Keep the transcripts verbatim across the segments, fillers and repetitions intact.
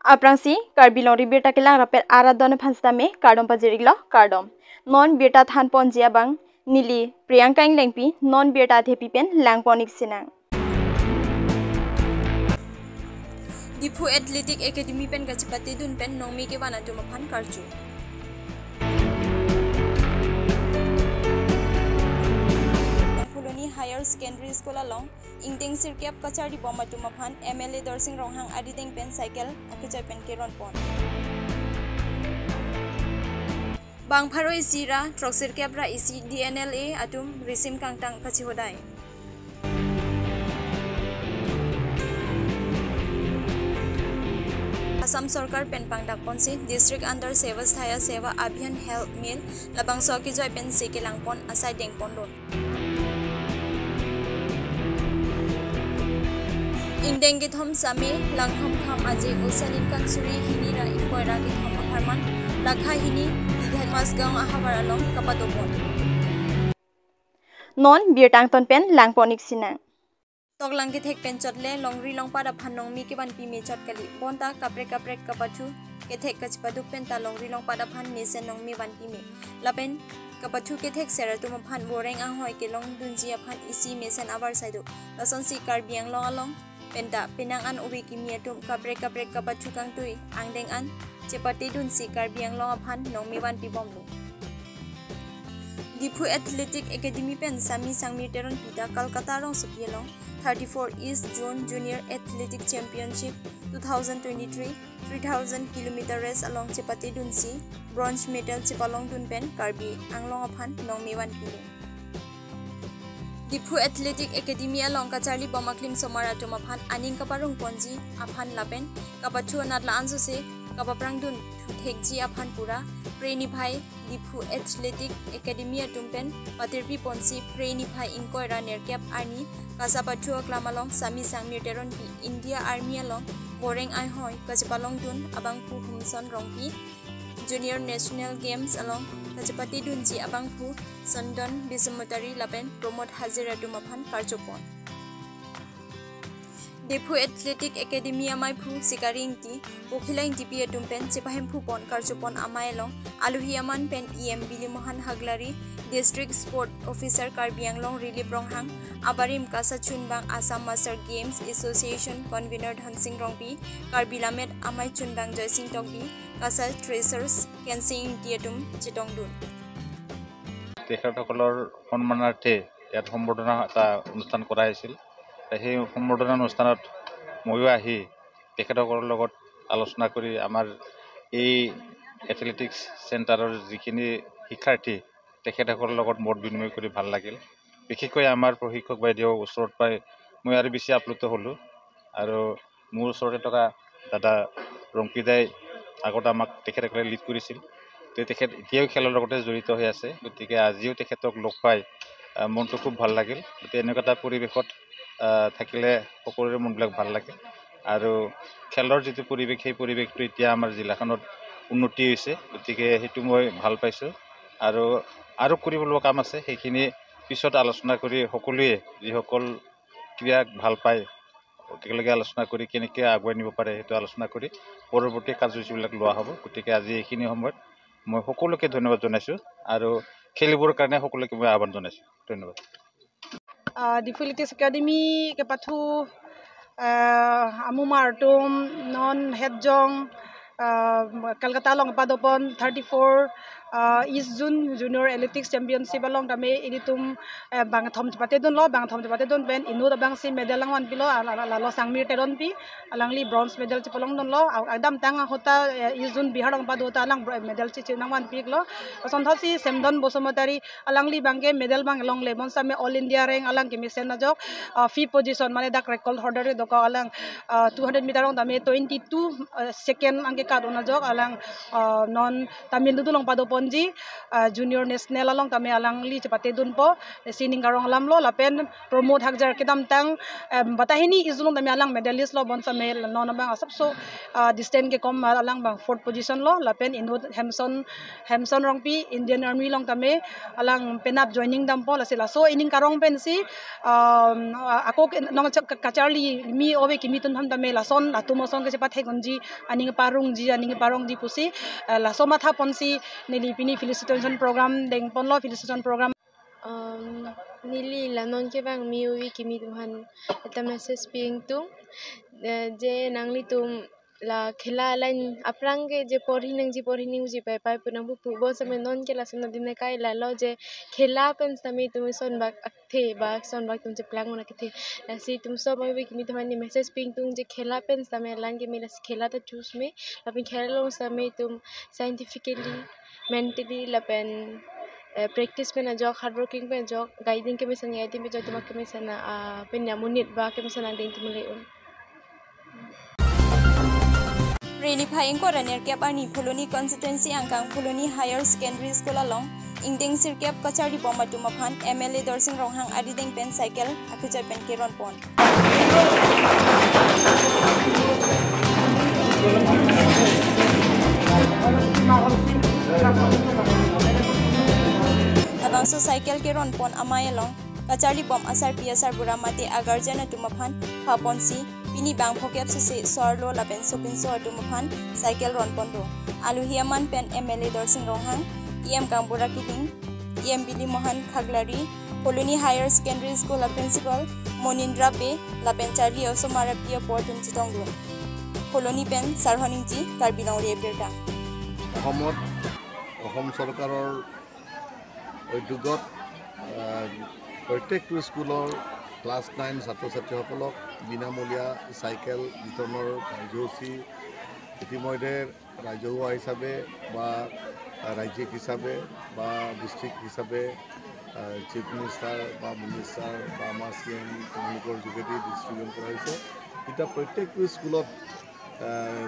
Aphrangsi Karbi Longri Birta Kelang Rapet arat adon aphan sitame kardom pajir-iklo, kardom. Non birta thanponji abang neli Priyanka Englengpi, non birta athepi pen langpon-ik sinang. Diphu Athletic Academy pen kachepatedun pen nongmi kevan atum aphan karju. Phuloni Higher Secondary School along ingdeng sirkep kacharlibom atum aphan M L A Dorsing Ronghang arideng pen cycle akejoi pen keronpon. Bang pharo isi ra throksirkep ra isi D N L A atum risim kangtang kachehodai. Assam Sorkar pen pangdakponsi District under Seva Seva Abhiyan Health Meal labangso akejoi pensi kelangpon asai dengponlo. Ingdeng kethom same langthom tham aje Ulsan Inkan suri hini ra ingkoi ra kethom apharman lakha hini Dighat Masgaon ahavar along kapadopon. Non birta angton pen langpon-ik sinang. Toklang kethek pen chotle longri longpat aphan nongmi kevanpi me chot kali. Bonta kaprek kaprek kapathu kethek kachepaduk penta longri longpat aphan mesen nongmi vanpi me. Lapen kapathu kethek ser atum aphan boreng anghoi kelongdunji aphan isi mesen abar saido. Lasonsi Karbi Anglong along penta penang an ove kimi atum kaprek kaprek kapathu kangtui angdeng an chepatedunsi Karbi Anglong aphan nongmi vanpibomlo. Diphu Athletic Academy pen Sami Sangmir Teronpi ta Kolkata rongsopi along thirty-four East Zone Junior Athletic Championship two thousand twenty-three three thousand kilometer race along chepatedunsi bronze medal chepalongdun pen Karbi Anglong aphan nongmi vanpilo. Diphu Athletic Academy along kacharlibom aklim somar atum aphan aning kaparongponji aphan lapen kapathu anat la-an sose kapaprangdun thekji aphan pura Pre niphai Diphu Athletic Academy atum pen patirpiponsi Pre niphai ingkoi ra nerkep arni kasapathu aklam along Sami Sangmir Teronpi India Army along boreng anghoi kachepalongdun abangphu Humson Rongpi, Junior National Games along kachepatedunji abangphu Sondon Bisumotari lapen Pramod Hazir atum aphan karjupon. Diphu Athletic Academy amaiphu Sikari Ingti, Pokhila Ingtipi atum pen chepahemphupon karjupon amei along alohi aman pen E M Bilimohan Haglari, District Sport Officer Karbi Anglong Rilip Ronghang, abarim kasa chunbang Assam Master Games Association Convener Dhonsing Rongpi, Karbi Lammet amei chunbang Joysing Tokbi, kasa treasurers Kensing Ingti atum chetongdun. তেখেতসকলৰ সন্মানাৰ্থে ইয়াত সম্বৰ্ধনা এটা অনুষ্ঠান কৰা হৈছিল। সেই সম্বৰ্ধনা অনুষ্ঠানত ময়ো আহি তেখেতসকলৰ লগত আলোচনা কৰি আমাৰ এই এথলেটিক্স চেণ্টাৰৰ যিখিনি শিক্ষাৰ্থী, তেখেতসকলৰ লগত মত বিনিময় কৰি ভাল লাগিল। বিশেষকৈ আমাৰ প্ৰশিক্ষক বাইদেউ ওচৰত পাই মই আৰু বেছি আপ্লুত হ'লোঁ। আৰু মোৰ ওচৰতে থকা দাদা ৰংপিদাই আগতে আমাক তেখেতসকলে লিড কৰিছিল। তে তেখেত এতিয়াও খেলৰ লগতে জড়িত হৈ আছে, গতিকে আজিও তেখেতক লগ পাই, আহ, মনটো খুব ভাল লাগিল। গতিকে এনেকুৱা এটা পৰিৱেশত, আহ, থাকিলে সকলোৰে মনবিলাক ভাল লাগে। আৰু খেলৰ যিটো পৰিৱেশ, সেই পৰিৱেশটো এতিয়া আমাৰ জিলাখনত উন্নতি হৈছে, গতিকে সেইটো মই ভাল পাইছোঁ। আৰু, আৰু কৰিবলগীয়া কাম আছে, সেইখিনি পিছত আলোচনা কৰি সকলোৱে যিসকল ক্ৰীড়াক ভাল পায়, একেলগে আলোচনা কৰি কেনেকে আগুৱাই নিব পাৰে, সেইটো আলোচনা কৰি পৰৱৰ্তী কাৰ্যসূচীবিলাক লোৱা হ'ব। গতিকে আজি এইখিনি সময়ত মই সকলোকে ধন্যবাদ জনাইছোঁ আৰু খেলিবৰ কাৰণে সকলোকে মই আহ্বান জনাইছোঁ। ধন্যবাদ। Ah, Diphu Athletics Academy kepathu, ah, amumar atum non hetjong, ah, Kolkata along padopon thirty-four, ah, East Zone Junior Athletics Championship along tame ilitum, eh, bangthom chepatedunlo, bangthom chepatedun pen inut abangsi medal nangvanpilo, ala, ala, lalo Sangmir Teronpi, alangli bronze medal chepalongdunlo, a-, adamtang ahut ta, eh, East Zone Bihar along pado ta alang bro-, medal chechenangvanpiklo. Asonthotsi Semdon Basumatary, alangli abangke medal abang longle, bonsitame All India rank alang kemesen ajok, ah, fifth position mane dak record holder dokok alang, ah, two hundred meter along tame twenty-two, ah, second anke kat-un ajok alang, ah, non Tamil Nadu along padopon. Ji, ah, junior national along tame alangli chepatedunpo, si ning karong alam lo, lapen Pramod Hagjer kedamtang, em, bata hini ejulong tame alang medalist lo, bonsitame non abang asapso, ah, distance kekom alang abang fourth position lo, lapen inut Hemson, Hemson Rongpi, Indian Army along tame alang penap joining dampo, lasi laso ining karong pensi, um, ako ke nong chak kacharli kimi ove kimi atum aphan tame lason atum ason ke chepathek unji, aning parongji, aning parongji pusi, eh, laso matha ponsi neli pini felicitation program dengponlo, felicitation program. Um, neli la non kevangme ove kimi atum aphan ekta message pi ingtung, eh, je nanglitum la khela line aphrang ke je porhi nangji porhi nangji pai pai pu nangpu pu, bonsitame non ke lason adim ne kai lalo je khela pen sitame itum ison bak akthe bak ison bak itum cheplang un akthe. Lasi itum sob ave kimi atum aphan ne message pi ingtung je khela pen sitame line keme, lasi khela ta choose me, lapen khela along sitame itum scientifically, mentally lapen, eh, practice pen ajok, hard working pen ajok, guiding kemesen, guiding pen ajok, itum kemesen, ah, pen ya monit ba kemesen angdeng itum le un. Re niphai ingkoi ra nerkep arni Phuloni constituency angkang Phuloni Higher Secondary School along ingdeng sirkep kacharlibom atum aphan M L A Dorsing Ronghang arideng pen cycle akejoi pen keronpon. Labangso cycle keronpon amei along kacharlibom asarpi asarbura mate a-guardian atum aphan phaponsi pini bang phokep sese so-arlo lapen sopinso atum aphan cycle ronpon do. Alohi aman pen M L A Dorsing Ronghang, E M Kangbura Killing, E M Bili Mohan Khaklari, Phuloni Higher Secondary School a-principal Monindra Bey lapen charli osomar api apo atum chetongdun. Phuloni pen Sarhon Ingti, Karbi Longri Abirta. অসমত, অসম চৰকাৰৰ উদ্যোগত, আহ, প্ৰত্যেকটো স্কুলৰ class nine ছাত্ৰ ছাত্ৰীসকলক বিনামূলীয়া চাইকেল বিতৰণৰ কাৰ্যসূচী ইতিমধ্যে ৰাজহুৱা হিচাপে বা ৰাজ্যিক হিচাপে বা ডিষ্ট্ৰিক্ট হিচাপে, আহ, চিফ মিনিষ্টাৰ বা মিনিষ্টাৰ বা আমাৰ চি এম তেওঁলোকৰ যোগেদি ডিষ্ট্ৰিবিউট কৰা হৈছে। এতিয়া প্ৰত্যেকটো স্কুলত, আহ,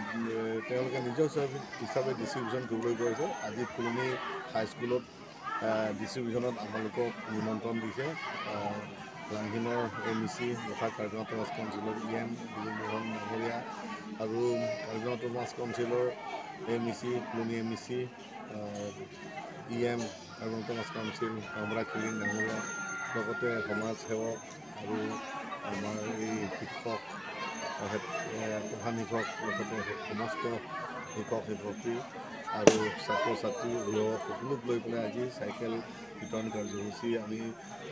তেওঁলোকে নিজৰ হিচাপে, হিচাপে ডিষ্ট্ৰিবিউশ্যন কৰিবলৈ গৈ আছে। আজি ফুলনি হাইস্কুলত, আহ, ডিষ্ট্ৰিবিউশ্যনত আপোনালোকক নিমন্ত্ৰণ দিছে। আহ, লাংহিনৰ এম ই চি তথা কাৰ্বি আংলং অট'নমাছ কাউন্সিলৰ ই এম বিজয় মোহন ডাঙৰীয়া আৰু কাৰ্বি আংলং অট'নমাছ কাউন্সিলৰ M E C, Phulni M E C, আহ, E M, Karbi Anglong autonomous council Kamra Killing ডাঙৰীয়া, লগতে সমাজ সেৱক আৰু আমাৰ এই শিক্ষক, আহ, হেড-, এ, প্ৰধান শিক্ষক, লগতে সমস্ত শিক্ষক শিক্ষয়িত্ৰী আৰু ছাত্ৰ ছাত্ৰী, অভিভাৱক সকলোক লৈ পেলাই আজি চাইকেল বিতৰণ কাৰ্যসূচী আমি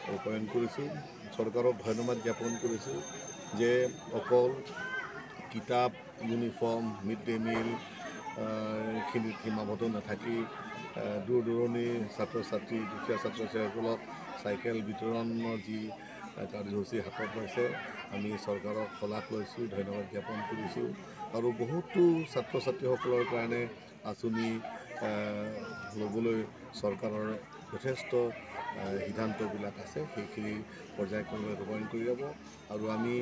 ৰূপায়ণ কৰিছোঁ। চৰকাৰক ধন্যবাদ জ্ঞাপন কৰিছোঁ যে অকল কিতাপ, ইউনিফৰ্ম, মিড ডে মিল, আহ, খিনিত সীমাবদ্ধ নাথাকি, আহ, দূৰ দূৰণি ছাত্ৰ ছাত্ৰী, দুখীয়া ছাত্ৰ ছাত্ৰীসকলক চাইকেল বিতৰণৰ যি, আহ, কাৰ্যসূচী হাতত লৈছে, আমি চৰকাৰক শলাগ লৈছোঁ, ধন্যবাদ জ্ঞাপন কৰিছোঁ। আৰু বহুতো ছাত্ৰ ছাত্ৰীসকলৰ কাৰণে আঁচনি, আহ, ল'বলৈ চৰকাৰৰ যথেষ্ট, আহ, সিদ্ধান্তবিলাক আছে, সেইখিনি পৰ্যায়ক্ৰমে ৰূপায়ণ কৰি যাব। আৰু আমি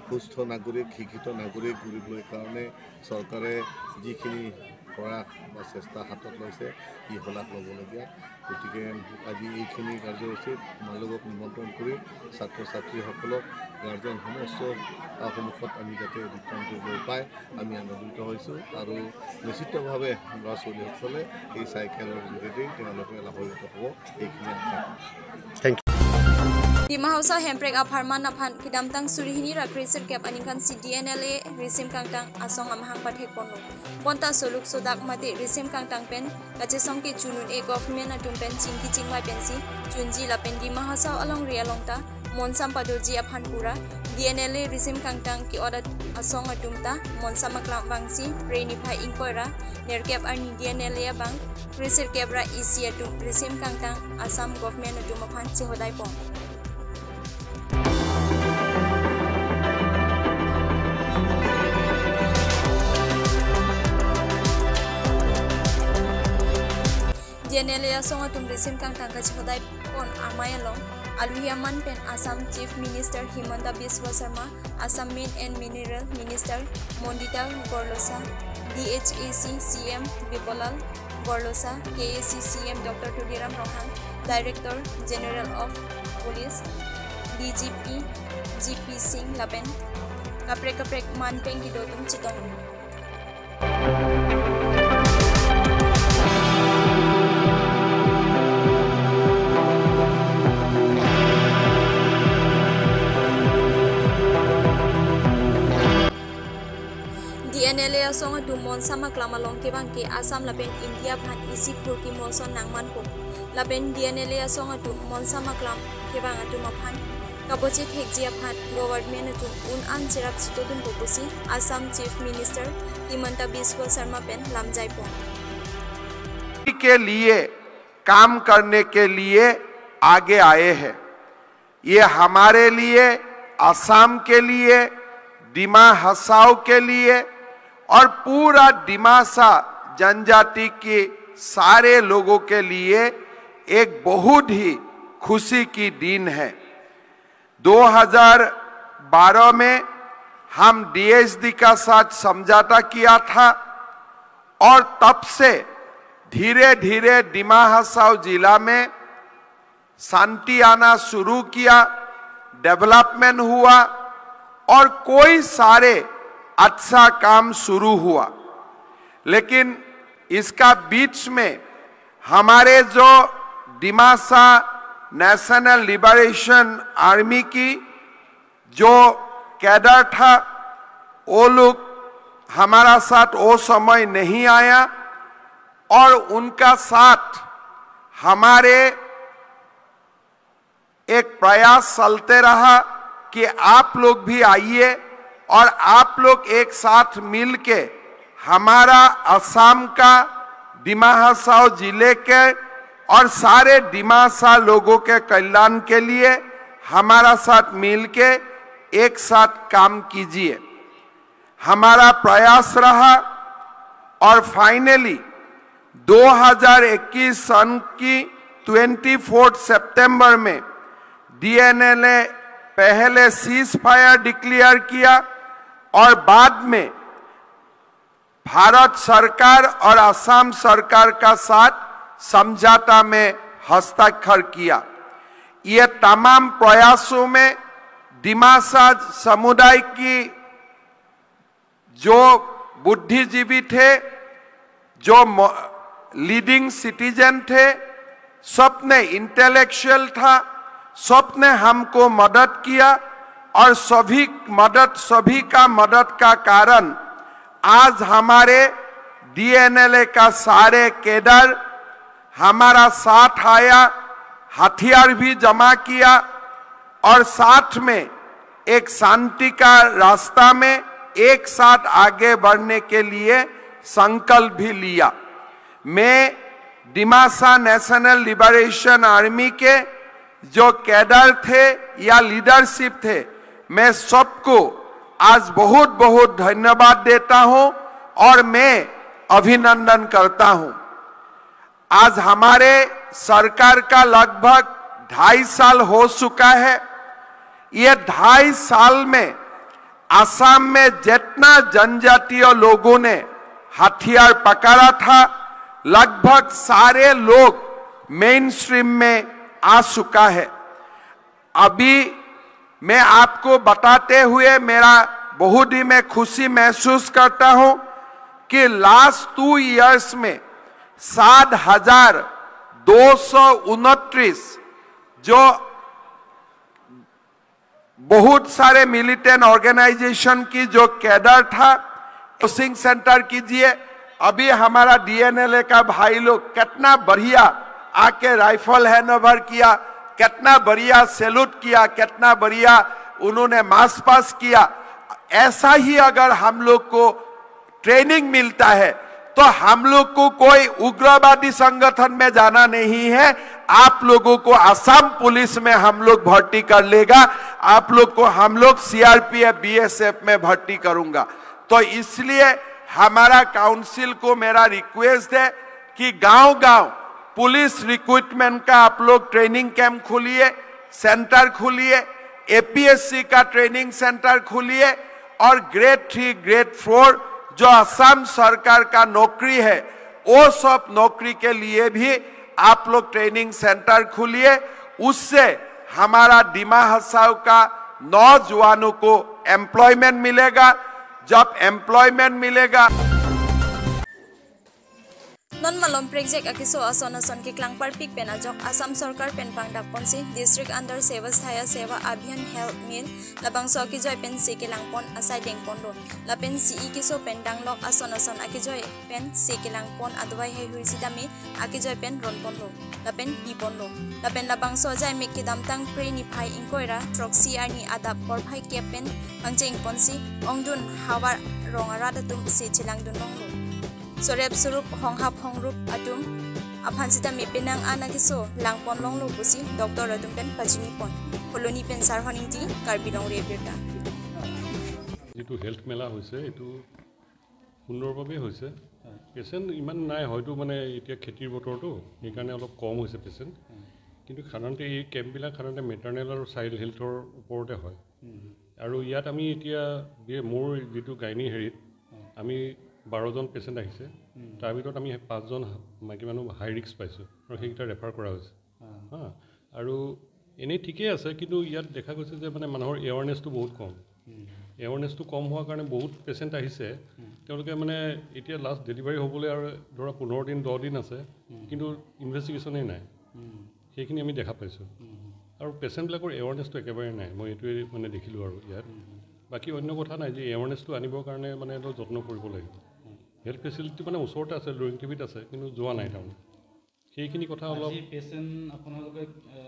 সুস্থ নাগৰিক, শিক্ষিত নাগৰিক কৰিবলৈ কাৰণে চৰকাৰে যিখিনি প্ৰয়াস বা চেষ্টা হাতত লৈছে, ই শলাগ ল'বলগীয়া। গতিকে আজি এইখিনি কাৰ্যসূচীত আপোনালোকক নিমন্ত্ৰণ কৰি ছাত্ৰ ছাত্ৰীসকলক গাৰ্জেন সমস্ত, আহ, সন্মুখত আমি যাতে বিতৰণ কৰিবলৈ পায়, আমি আনন্দিত হৈছোঁ আৰু নিশ্চিতভাৱে ল'ৰা ছোৱালীসকলে এই চাইকেলৰ যোগেদি তেওঁলোকে লাভান্বিত হ'ব, এইখিনি আশা কৰিছোঁ। Thank you. Dima Hasao hemprek apharman aphan kedamtang suri hini ra kre sirkep aningkan si D N L A risim kangtang asong amahang pathekponlo. Bonta soluk sodak mate risim kangtang pen kachesong kechun un-e government atum pen chingki chingvai pensi chunji lapen Dima Hasao alongri along ta monsam padoji aphan pura D N L A risim kangtang ke-ot asong atum ta monsam aklam vangsi re niphai ingkoi ra nerkep arni D N L A abang kre sirkep ra isi atum risim kangtang Assam government atum aphan chehodaipon. D N L A asong atum risim kangtang kachehodaipon amei along alohi aman pen Assam Chief Minister Himanta Biswa Sarma, Assam Mine and Mineral Minister Mondita Gorlosa, D H A C C M Biplab Gorlosa, K A C C M Doctor Tuliram Ronghang, Director General of Police, D G P G P Singh lapen kaprek kaprek manpeng kedo atum chetong. D N L A asong atum Monsam aklam along kevang ke Assam lapen India aphan isi phurki moson nangmanpo. Lapen D N L A asong atum Monsam aklam kevang atum aphan kaboche thekji aphan government atum un-an cherap chitodunpo pusi Assam Chief Minister Himanta Biswa Sarma pen lamjaipo. के लिए काम करने के लिए आगे आए हैं। ये हमारे लिए, असम के लिए, दिमा हसाओ के लिए और पूरा दिमासा जनजाति के सारे लोगों के लिए एक बहुत ही खुशी की दिन है। दो हज़ार बारह में हम डीएसडी का साथ समझौता किया था और तब से धीरे धीरे दिमा हसाओ जिला में शांति आना शुरू किया, डेवलपमेंट हुआ और कोई सारे अच्छा काम शुरू हुआ। लेकिन इसका बीच में हमारे जो दिमासा नेशनल लिबरेशन आर्मी की जो कैडर था, वो लोग हमारा साथ वो समय नहीं आया और उनका साथ हमारे एक प्रयास चलते रहा कि आप लोग भी आइए और आप लोग एक साथ मिलके हमारा असम का, दिमा हासाओ जिले के और सारे दिमासा लोगों के कल्याण के लिए हमारा साथ मिलके एक साथ काम कीजिए। हमारा प्रयास रहा और फाइनली दो हज़ार इक्कीस सन की ट्वेंटी फोर्थ सितंबर में डीएनएलए पहले सीज फायर डिक्लेयर किया और बाद में भारत सरकार और असम सरकार का साथ समझौता में हस्ताक्षर किया। ये तमाम प्रयासों में दिमासा समुदाय की जो बुद्धिजीवी थे, जो लीडिंग सिटीजन थे, सबने इंटेलेक्चुअल था, सबने हमको मदद किया और सभी मदद, सभी का मदद का कारण आज हमारे डीएनएलए का सारे कैडर हमारा साथ आया, हथियार भी जमा किया और साथ में एक शांति का रास्ता में एक साथ आगे बढ़ने के लिए संकल्प भी लिया। मैं दिमासा नेशनल लिबरेशन आर्मी के जो कैडर थे या लीडरशिप थे, मैं सबको आज बहुत बहुत धन्यवाद देता हूं और मैं अभिनंदन करता हूं। आज हमारे सरकार का लगभग ढाई साल हो चुका है। ये ढाई साल में असम में जितना जनजातीय लोगों ने हथियार पकड़ा था, लगभग सारे लोग मेन स्ट्रीम में आ चुका है। अभी मैं आपको बताते हुए मेरा बहुत ही मैं खुशी महसूस करता हूं कि लास्ट टू इयर्स में सात हजार दो सौ उनतीस जो बहुत सारे मिलिटेंट ऑर्गेनाइजेशन की जो कैडर था, कोचिंग सेंटर कीजिए। अभी हमारा डीएनएलए का भाई लोग कितना बढ़िया आके राइफल हैंडओवर किया, कितना बढ़िया सैल्यूट किया, कितना बढ़िया उन्होंने मार्च पास्ट किया। ऐसा ही अगर हम लोग को ट्रेनिंग मिलता है तो हम लोग को कोई उग्रवादी संगठन में जाना नहीं है। आप लोगों को असम पुलिस में हम लोग भर्ती कर लेगा, आप लोग को हम लोग सीआरपीएफ, बीएसएफ में भर्ती करूंगा। तो इसलिए हमारा काउंसिल को मेरा रिक्वेस्ट है कि गांव-गांव पुलिस रिक्रूटमेंट का आप लोग ट्रेनिंग कैंप खोलिए, सेंटर खोलिए, एपीएससी का ट्रेनिंग सेंटर खोलिए और ग्रेड थ्री, ग्रेड फोर जो असम सरकार का नौकरी है, वो सब नौकरी के लिए भी आप लोग ट्रेनिंग सेंटर खोलिए, उससे हमारा दिमा हासाऊ का नौजवानों को एम्प्लॉयमेंट मिलेगा। जब एम्प्लॉयमेंट मिलेगा, Non malom prekjak akeso ason ason keklang parpik pen ajok Assam Sorkar pen pangdakponsi District under Seva Sthaya Seva Abhiyan Health Mill labangso akejoi pensi kelangpon asai dengponlo. Lapen C E keso pen danglok ason ason akejoi pensi kelangpon adovai haihui sitame akejoi pen ronponlo. Lapen biponlo. Lapen labangso ajaimek kedamtang Phre niphai ingkoi ra throksi arni adap porphai kep pen pangchengponsi ongdung havar rong arat atum si chelangdun longlo. Sorep sorup honghap hongrup atum aphan sitame penang an akeso langpon longlo pusi doctor atum pen pachinipon. Phuloni pen Sarhon Ingti, Karbi Longri Abirta. যিটো হেল্থ মেলা হৈছে, এইটো সুন্দৰভাৱেই হৈছে। পেচেণ্ট ইমান নাই, হয়তো মানে এতিয়া খেতিৰ বতৰটো, সেইকাৰণে অলপ কম হৈছে পেচেণ্ট। কিন্তু সাধাৰণতে এই কেম্পবিলাক সাধাৰণতে মেটাৰ্নেল আৰু চাইল্ড হেল্থৰ ওপৰতে হয়। আৰু ইয়াত আমি এতিয়া বি- মোৰ যিটো গাইনী হেৰিত আমি বাৰজন পেচেণ্ট আহিছে। তাৰ ভিতৰত আমি পাঁচজন মাইকী মানুহ হাই ৰিস্ক পাইছোঁ আৰু সেইকেইটা ৰেফাৰ কৰা হৈছে। হা। আৰু এনেই ঠিকেই আছে, কিন্তু ইয়াত দেখা গৈছে যে মানে মানুহৰ এৱাৰনেছটো বহুত কম। এৱাৰনেছটো কম হোৱাৰ কাৰণে বহুত পেচেণ্ট আহিছে, তেওঁলোকে মানে এতিয়া লাষ্ট ডেলিভাৰী হ'বলৈ আৰু ধৰা পোন্ধৰ দিন, দহ দিন আছে, কিন্তু ইনভেষ্টিগেশ্যনেই নাই। সেইখিনি আমি দেখা পাইছোঁ। আৰু পেচেণ্টবিলাকৰ এৱাৰনেছটো একেবাৰে নাই, মই এইটোৱে মানে দেখিলোঁ আৰু ইয়াত। বাকী অন্য কথা নাই, যে এৱাৰনেছটো আনিবৰ কাৰণে মানে অলপ যত্ন কৰিব লাগিব। হেল্থ ফেচিলিটি মানে ওচৰতে আছে, লৰিংটিভিত আছে, কিন্তু যোৱা নাই তাৰমানে। সেইখিনি কথা অলপ আজি পেচেণ্ট আপোনালোকে, এ,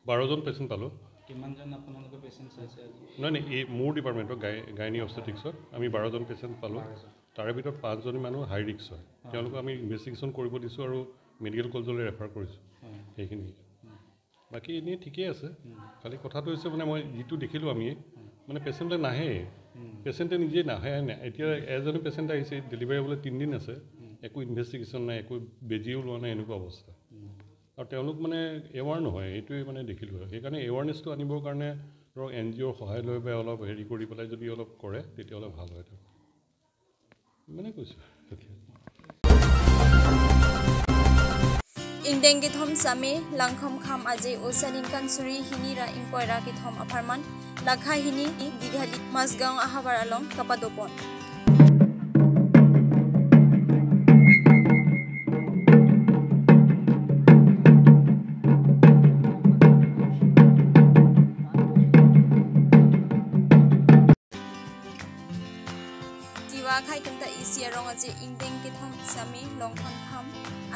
বাৰজন পেচেণ্ট পালোঁ। কিমানজন আপোনালোকে পেচেণ্ট চাইছে আজি? নহয়, নহয়, এই মোৰ ডিপাৰ্টমেণ্টৰ গাই- গাইনী অবষ্টেট্ৰিক্সত আমি বাৰজন পেচেণ্ট পালোঁ। তাৰে ভিতৰত পাঁচজনী মানুহ হাই ৰিস্ক হয়। তেওঁলোকক আমি ইনভেষ্টিগেশ্যন কৰিব দিছোঁ আৰু মেডিকেল কলেজলৈ ৰেফাৰ কৰিছোঁ। সেইখিনি। বাকী এনেই ঠিকেই আছে। খালি কথাটো হৈছে মানে মই যিটো দেখিলোঁ আমি, মানে পেচেণ্টে নাহে। পেচেণ্টে নিজে নাহে। নে- এতিয়া এজনী পেচেণ্ট আহিছে, ডেলিভাৰী হ'বলৈ তিনিদিন আছে, একো ইনভেষ্টিগেশ্যন নাই, একো বেজিও লোৱা নাই, এনেকুৱা অৱস্থা। আৰু তেওঁলোক মানে এৱাৰ নহয়, এইটোৱে মানে দেখিলোঁ আৰু। সেইকাৰণে এৱাৰনেছটো আনিবৰ কাৰণে ধৰক এন জি অ'ৰ সহায় লৈ বা অলপ হেৰি কৰি পেলাই যদি অলপ কৰে, তেতিয়াহ'লে ভাল হয়। মানে কৈছোঁ। Ingdeng kethom same Langkhom Kham aje osa ningkan suri hini ra ingkoi ra kethom apharman lakha hini Dighali Masgaon ahavar along kapadopon. Tiwa akhai atum ta isi arong aje ingdeng kethom same Langkhom Kham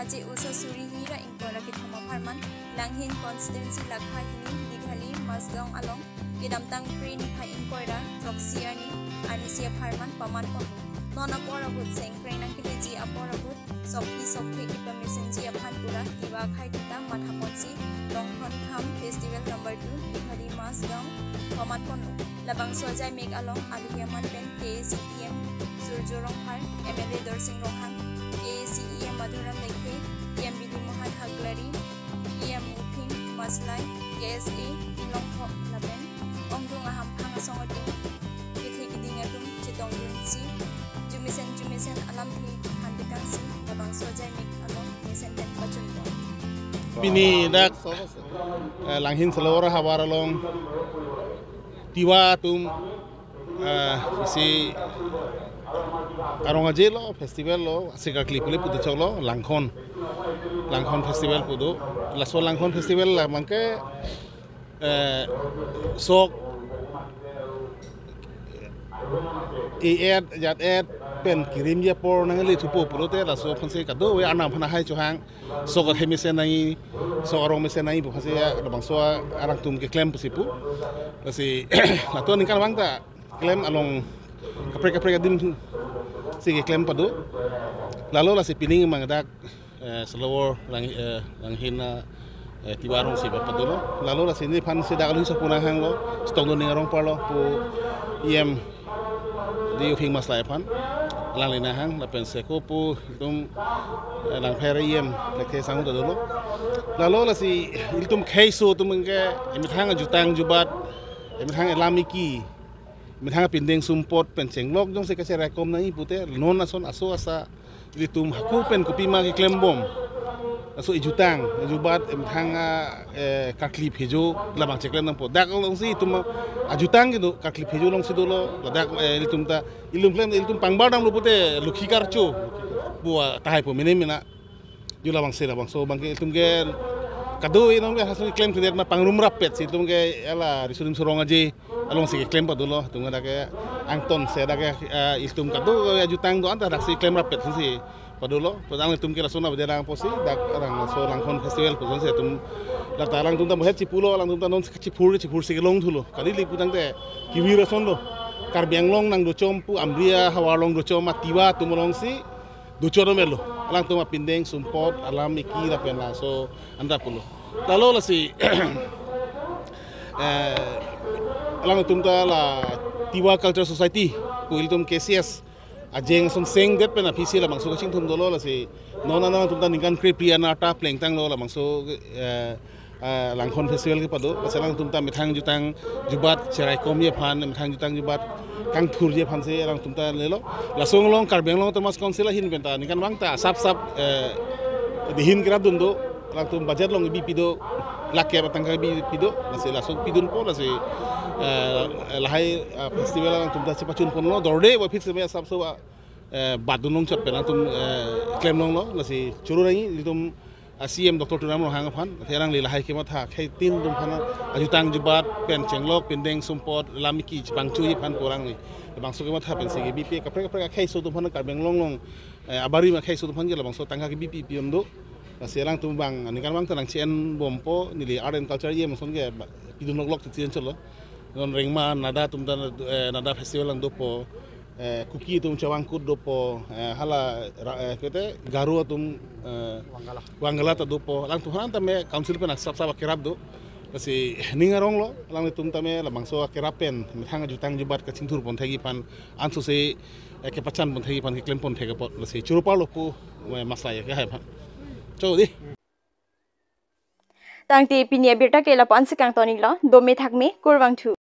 aje osa suri hini ra ingkoi ra kethom apharman Langhin constituency lakha hini Dighali Masgaon along kedamtang Phre niphai ingkoi ra throksi arni arnisi apharman pamanpon. Non apor ahut sengkreng nangkeleji apor ahut sokpi sokphe kepamesenji aphan pura Tiwa akhai atum ta mathaponsi Langkhom Kham Festival number two Dighali Masgaon pamanponlo. Labangso ajaimek along aluhi aman pen K A A C E M Surjya Rongphar, M L A Darsing Ronghang, K A A C E M Madhuram Lekthe, E M Bidhi Mohan Haglari, E M Uphing Maslai, K S A Inglongtho lapen ongdung ahamphang asong atum kethe keding atum chetongdunsi jumesen jumesen alamthe handetangsi labangso ajaimek along mesen pen pachunpon. Pini dak, eh, Langhin Salawar ahavar along Tiwa atum, eh, isi arong aje lo, festival lo, Sikakli pule pudu chok lo, Langkhom. Langkhom festival pudu. Laso Langkhom festival labang ke, eh, sok e-et, jat-et pen kirimji apor nangle thupo pulote laso aphansi kadokave arnam aphan lahai chohang. Sok ahem mesen nangji, sok arong mesen nangji pu aphansi labangso arang atum keklem pusi pu. Lasi latum aningkanvang ta klem along kaprek kaprek adim si keklem pado. Lalo lasi pining mang dak, eh, Salawar Lang, eh, Langhin, eh, Tiwa arong si pado lo. Lalo lasi nephan si dak aluhi sopo nanghanglo, chetongdun ning arong parlo pu E M Bidhi Uphing Maslai aphan alangli nanghang, lapen seko pu itum, eh, Langpher E M Lekthe Sanghu ta dolo. Lalo lasi ilitum kheiso atum ke emethang ajutang jubat, emethang elam eki, emethang pindeng sumpot pen chenglok jongsi kacherekom nangji pute, non ason aso asa Ilitum hako pen kopima keklembom. Laso ejutang, ejubat, emethang a, eh, karkli phejo labang cheklem nangpo. Dak alongsi itum ajutang kedo karkli phejo alongsi dolo. Ladak, eh, ilitum ta, ilitum klem, ilitum pangbar damlo pute Lokhi Karcho. Bua tahai po mene mena. Ju labangsi labangso abangke ilitum ke kado inong ke haso klemkledet ma pangrum rappet si ilitum ke hala riso nimso rong aje alongsi keklem padolo. Itum ke dak ke angton si dak ke, eh, ilitum kado ajutang do-an ta daksi klem rappet si padolo. Padang itum ke laso na bede lang pusi dak arang laso Langkhon Festival puson si itum dak ta alangtum ta bohet chipulo, alangtum ta non chiphur chiphur si kelong thulo. Kali li putangte kevir asonlo. Karbi Anglong nangdochom pu Amri ahavar along dochom a Tiwa atum alongsi dochom melo. Alangtum apindeng sumpot alam iki lapen laso anta pulo. Lalo lasi, eh, alangtum ta la Tiwa Culture Society pu ilitum K C S ajeng ason sengdet pen aphi si labangso kachingthum dolo. Lasi non alangtum ta ningkan krephli anat ta plengtanglo labangso, eh, eh, Langkhon Festival kepado. Lasi alangtum ta methang jutang jubat cheraikomji aphan, methang jutang jubat kangthurji aphan si alangtum ta lelo. Laso along Karbi Anglong Autonomous Council ahin pen ta ningkan vang ta sap sap, eh, dihin kerapdun do. Alangtum budget along kebi pido, lakh kep atangka kebi pido. Lasi laso pidunpo, lasi, eh, lahai, eh, festival alangtum ta chepachunponlo, dorde wa phit seme sap so, eh, batdun longchot pen alangtum, eh, klemlonglo. Lasi choro nangji ilitum, ah, C M Doctor Tuliram Ronghang aphan, lasi alangli lahai kematha akhei tin atum aphan ajutang jubat pen chenglok pindeng sumpot lam iki chepangchuji aphan pu alangli labangso kematha pensi kebipi. Kaprek kaprek akhei aso atum aphan Karbi Anglong along, eh, abarim akhei aso atum aphan ke labangso tangka kebipi pion do. Lasi alangtum abang ningkan vang ta nangchenbompo, neli Art and Culture ejim ason ke ba-, pidun loklok titi anchotlo. Non Rengma Nada atum ta, eh, Nada Festival along dopo, eh, Kuki atum Chawangkut dopo, eh, hala ra-, eh, kete Garo atum, eh, Wangala. Wangala ta dopo. Alangtum aphan tame council pen sap sap akerap do. Lasi ning aronglo, alanglitum tame labangso akerap pen methang ajutang jubat kachingthurpon thekji aphan, anso si, eh, kepachanpon thekji aphan, keklempon thek apot. Lasi choro parlo pu, eh, masai ke hai aphan. Cho di. Tangte pini abirta ke lapu-an si kangton-iklo, dome thakme, kurvangthu.